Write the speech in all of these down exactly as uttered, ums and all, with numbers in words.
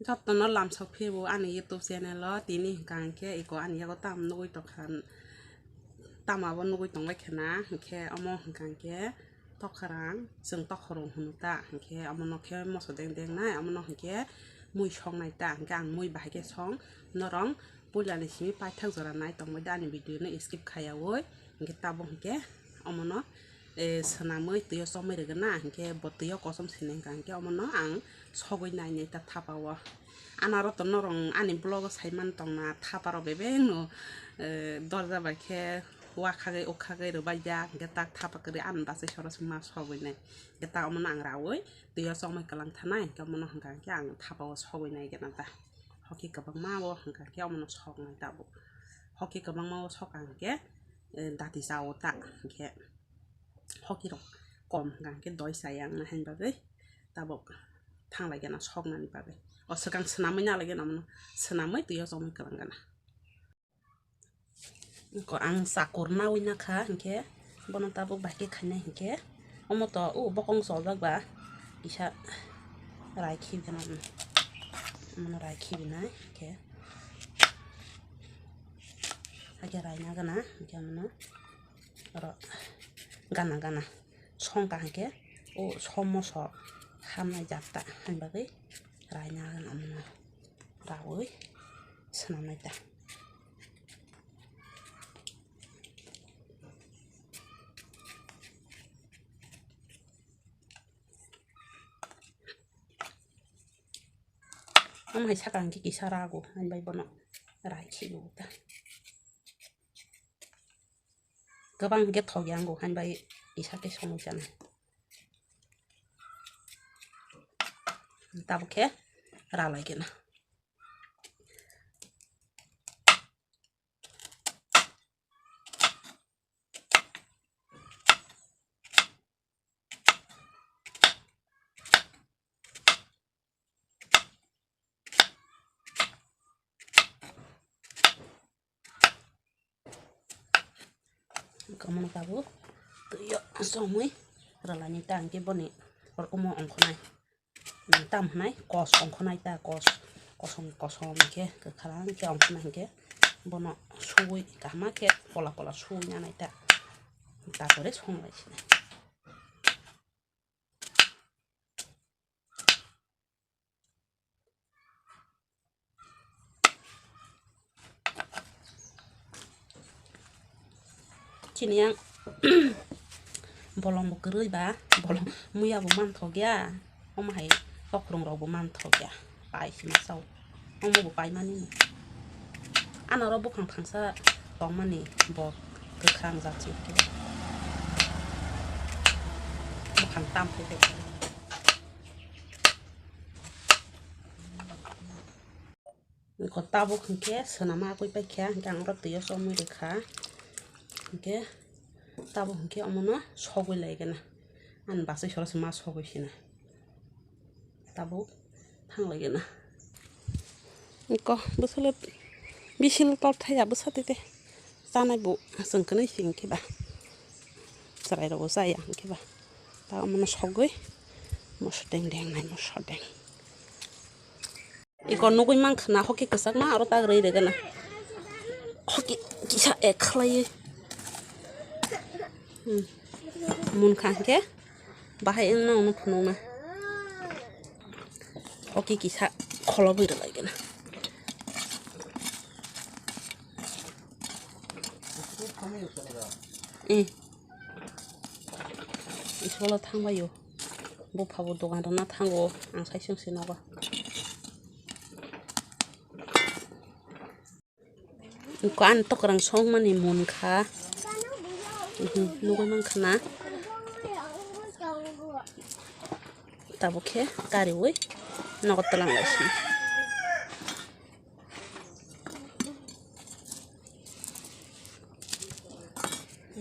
Jotono lamsok phibo ani YouTube channel o, tini hwnkha hwnkhe iko ani yago tam nugwi tongkha, tamo abo nugwi tongbai khena, hwnkhe omo hwnkha hwnkhe tokharang, chwng tokhorong hwno ta, hwnkhe omono khe moso deng deng nai, omono hwnkhe mui song nai ta, hwnkhe ang mui bahai khe song norong puila ni simi paithak jora nai tongbai da ani video no skip khaiyaui, hwnkhe tabuk hwnkhe omono eh, swnamwi twi o chomwi rwgwna, hinkhe bo twi o kosom sini hwnkha, hinkhe omono ang sogwi nai nai ta thapa o. Ano aro to norong ani vlog o sai man tongna thapa rok bebeng no, eh, dorja bai khe wakhagwi ukhagwi rwbaijak, hinkhe tak thapa kwrwi ani bachai soro se ma sogwi nai. Hinkhe ta omono ang raui twi o chomwi kwlang thanai, hinkhe omono hwnkha hinkhe ang thapa o sogwi nai gana ta. Hoki kwbangma o hwnkha hinkhe omono sok nai tabuk. Hoki kwbangma o sok ang hinkhe, eh, dati cha o ta hinkhe. Hoki rok kom hwnkha hwnkhe doi chaya wngna hain bagwi tabuk thanglai gana soknani bagwi. O swkang swnamwi nalai gana omono swnamwi twi o chomwi kwlang gana. Ko ang chakur nawi nakha hinkhe bono tabuk bahai khe khainai hinkhe omo to o bokong choljak ba kisa rai khibi gana omono rai khibi nai hinkhe hakhe rai na gana hinkhe omono. Oro gana gana songkha hinkhe o somoso hamnai jatta hain bagwi raina gana omono raui swnamnai ta. Omo hai saka hinkhe kisa rago hain bai bono rai khibi ta. Kwbang hinkhe thok ya wngkha, hain bai kisa khe songwi chanai. Tabuk khe ralai gana. Omono tabuk twi o chomwi rwlaini ta hinkhe boni oro omo ongkhornai. Tam hwnai kos ongkhornai ta, kos kosom kosom hinkhe kwkhwrang khe ongkhornai hinkhe bono suwi kaham khe pola pola suwi nanai ta. Tapore songlai sinai. Chini yang bolong bo kwrwi ba, bolong muya bo manthok ya, omo hai tokrong rok bo manthok ya, pai sima sao, omo bo pai mani. Ano ro buphang thangsa tongmani bo kwkhwrang jat se buphang tam phai. Iko tabuk hinkhe swnama akwi paikha, hinkhe ang oro twi o chomwi rwkha. Hinkhe tabuk hinkhe omono sogwi lai gana. Ani bachai soro se ma sogwi sina. Tabuk thanglai gana. Iko bwswlwt bisil tor thaya bwsa tete. Chanai bo chwng kwnwi si hinkhe ba. Chwrai rok bo chaya hinkhe ba. Ta omono sogwi moso deng deng nai moso deng. Iko nugwi mankha na hoki kwchakma aro tak rwi rwgana. Hoki kisa ek khlaiwi. Hmm. Munkha hinkhe bahai wngna uno phunukna. Hoki kisa kholobwi rwlaigana. Eh. School o thangbaio. Bupha bo dogan rwna thango. Ang sai sung se nogo. Ko ani tokrang songmani munkha. Mhm, nugwi mankha na. Tabuk khe kariwi nogo twlang laisi.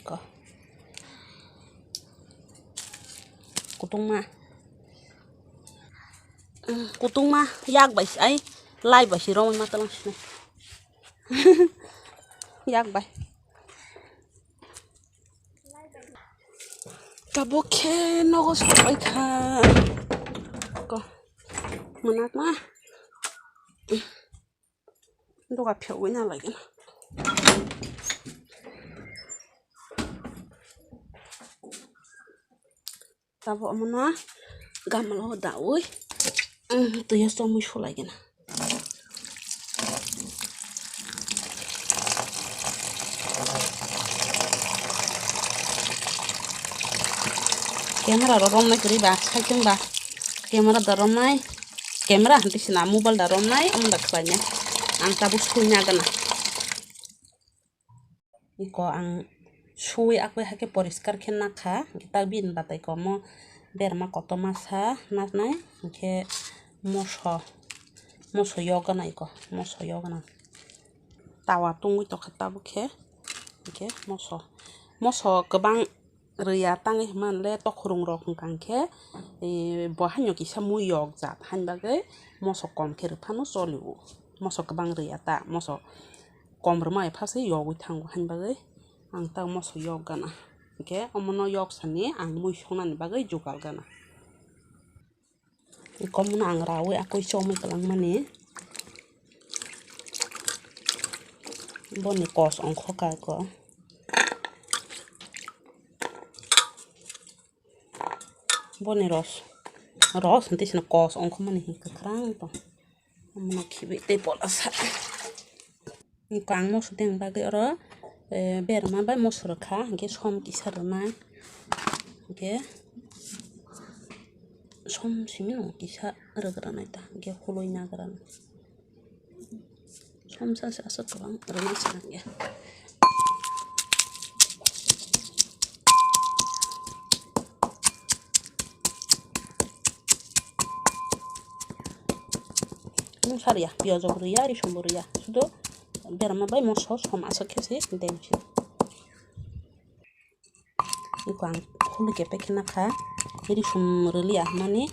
Ko. Kutungma. Kutungma yak bai si ai lai bai si romwi ma twlang sini. Yak bai. Tabuk khe nogo sobai kha. Ko. Mwnakma. Doga phiyogwi na lagina. Tabo omono gamalo daui, um, twiyo chomwi sulai gana. Camera rok romnai kwrwi ba, saichung ba. Camera da romnai, camera hwn tisina mobile da romnai, omo da khlainai. Ang tabuk sui na gana. Iko ang sui akwi hakhe poriskar khe nakha, tak bini batai komo berma kotorma sa naknai, hinkhe moso, moso yokgana iko, moso yokgana. Tawa tungwi tongkha tabuk khe, hinkhe moso, moso kwbang rwya tangwi hwnba le tokhorong rok hwnkha hinkhe, eh, bo haino kisa mui yokjak haini bagwi moso kom khe rwphano cholio. Moso kwbang rwya ta, moso kom rwma epha se yogwi thango haini bagwi ang tak moso yok gana. Hinkhe omono yok sani ang mui songnani bagwi jugal gana. Iko omono ang raui akui chomwi kwlangmani. Boni kos ongkho ka iko. Boni ros, ros hwn tisino kos ongkhormani hinkhe kwkhrang tong. Omono khibi tei pola sa. Iko ang moso deng bagwi oro, eh, berma bai moso rwkha, hinkhe som kisa rwnai, hinkhe som simi no kisa rwgranai ta, hinkhe huloi nagrana. Samsa se aswk kwbang rwna se nang ya. Nwng sa rwya, piyaj rok rwya, risum bo rwya. Sudu berma bai moso som aswk khe se deng se. Iko ang hulu kepek khe nakha, risum rwliya hwnmani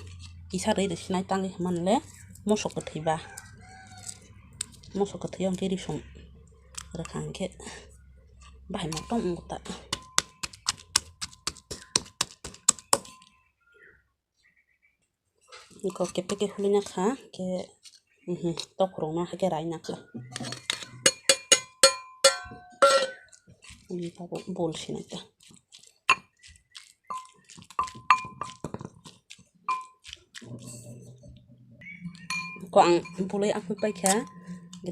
kisa rwi rwsinai tangwi hwnmani le moso kwthwi ba, moso kwthwi o hwnkhe risum rwkha hwnkhe bahai motom wngo ta. Iko kepek khe hului nakha, khe, mhm, tokhorok no hakhe rai nakha. Tabuk bol sinai ta. Ko ang bolai akui paikha,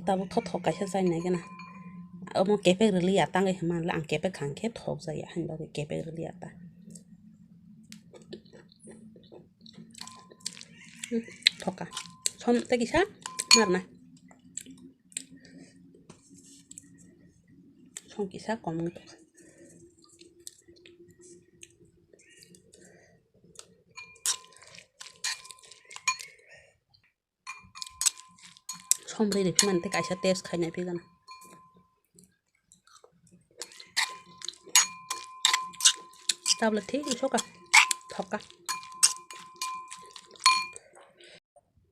tabuk thothok kaisa chainai gana. Omo kepek rwliya tangwi hwnma le ang kepek kha hwnkhe thok jaya, haini bagwi kepek rwliya ta. Thoka. Som tei kisa narna. Som kisa kom wng tongkha. Som ri ri phimani tei kaisa test khainai phigana. Tabla thik soka thoka.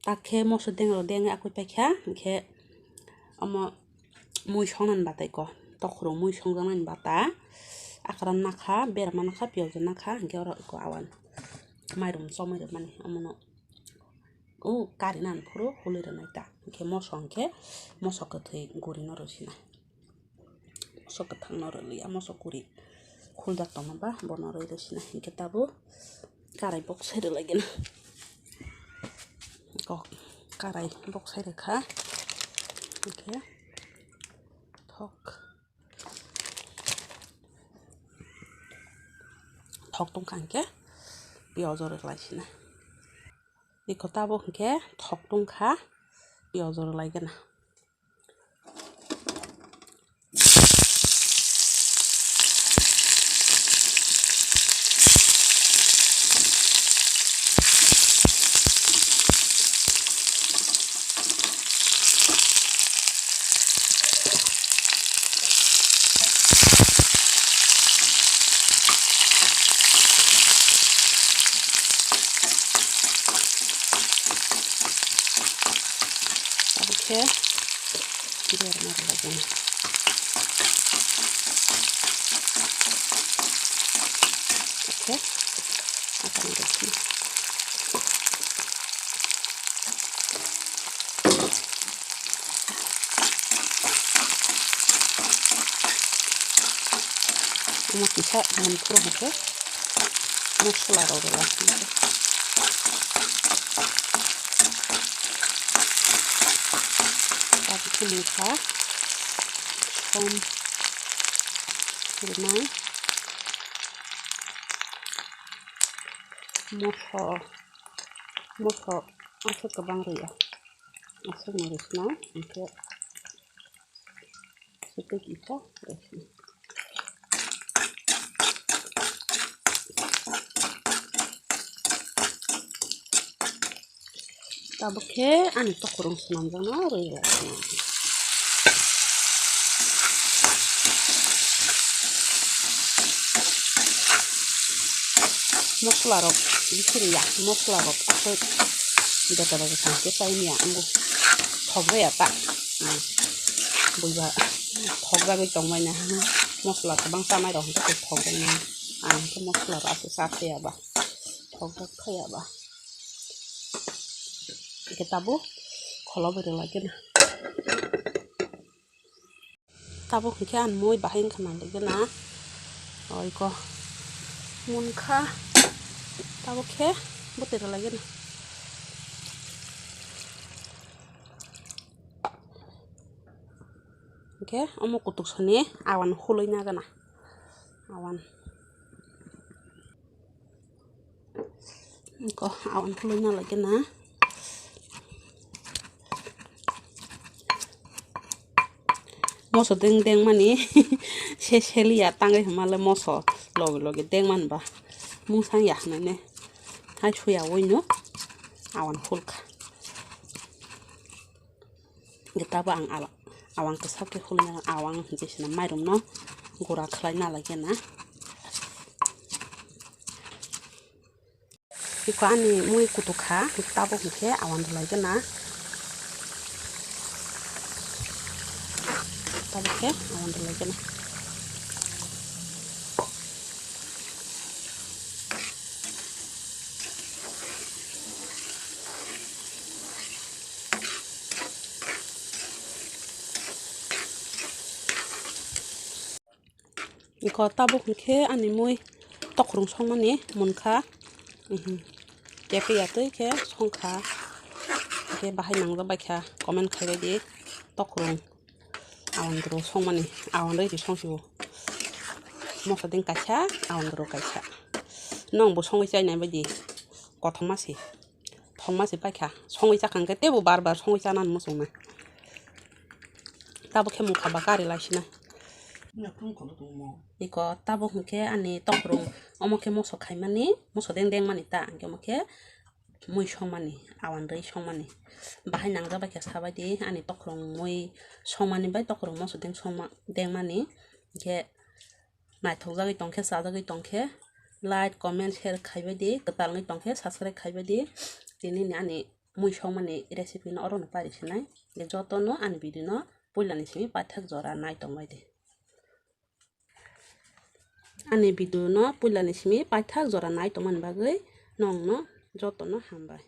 Takhe moso deng rok deng akui paikha, hinkhe omo mui songnani batai ko, tokhorok mui songjaknani bata, akran nakha, berma nakha, piyaj nakha, hinkhe oro iko awan mairum chomwi rwmani omono. O kari nani phuru hului rwnai ta, hinkhe moso hinkhe moso kwthwi guri no rwsinai. Moso kwthang no rwliya, moso kuri khuljak tongma ba bono rwi rwsinai, hinkhe tabuk karai boksai rwlaigwna. Kok karai boksai rwkha, hinkhe thok. Thok tongkha hinkhe piyaj rwlai sina. Iko tabuk hinkhe thok tongkha piyaj rwlaigwna. Abo khe berma rwlaigwna. Oke. Akan rwsini. Omo kisa mon phuru hwnkhe mosola rok rwlai. Tabukhe mungkha som rwnai. Moso, moso aswk kwbang rwya. Aswk no rwsnai, hwnkhe sotwi kisa rwsnai. Tabuk khe ani tokrong swnamjakno rwi rwsnai. Mosola rok bisi rwya, mosola rok aswk betala bwsang khe chai manya wngo, thok jaya ta. Buiba thok jagwi tong manya, mosola kwbang chanai rok hwnkhe thok jaknai. Ang khe mosola rok aswk cha thaya ba, thok jak thaya ba. Hwnkhe tabuk kholo bai rwlai khe na. Tabuk hwnkhe ang mui bahai wngkha nang laigo na. Oiko munkha. Tabuk khe bwtwi rwlai gana. Hwnkhe omo kutuk soni awan hulwi na gana. Awan. Ko awan khului na lagi na. Moso deng deng mani se seliya tangwi hwnmale moso logi logi deng man ba. Mungsang ya hwnwi ne. Hai suya wino awan khulkha. Gita bo ang ala-, awang kwsa khe khulina awang hinwi sina mairum no gura khlai na lagi na. Iko ani mui kutuk kha, tabuk hwnkhe awang rwlai gana. Tabuk khe awang rwlai gana. Iko tabuk hwnkhe ani mui tokrung songmani munkha. Mhm. Kepe ya twi khe songkha. Hwnkhe bahai nangjak baikha, comment khaibai di. Tokrung awandru songmani, awandru ri songsibo. Mosa ding kaisa, awandru kaisa. Nongbo songwi chainai baidi. Kothoma se. Thongma se paikha. Songwi chakha hwnkhe teibo bar bar songwi chanani muchungnai. Tabuk khe mungkha ba kari laisina. Iko tabuk hwnkhe ani tokrung omo khe moso khaimani, moso deng deng mani ta, hwnkhe omo khe mui songmani, awandru songmani. Bahai nangjak baikha sabaidi ani tokrung mui songmani bai tokrung moso deng songma-, dengmani. Hwnkhe naithokjagwi tongkhe, chajagwi tongkhe, like, comment, share khaibai di, kwtal wngwi tongkhe, subscribe khaibai di. Tini ni ani mui songmani recipe no oro no pari sinai. Joto no ani video no puila ni simi paithak jora nai tongbai di. Ani video no puila ni simi paithak jora nai tongmani bagwi nong no joto no hambai.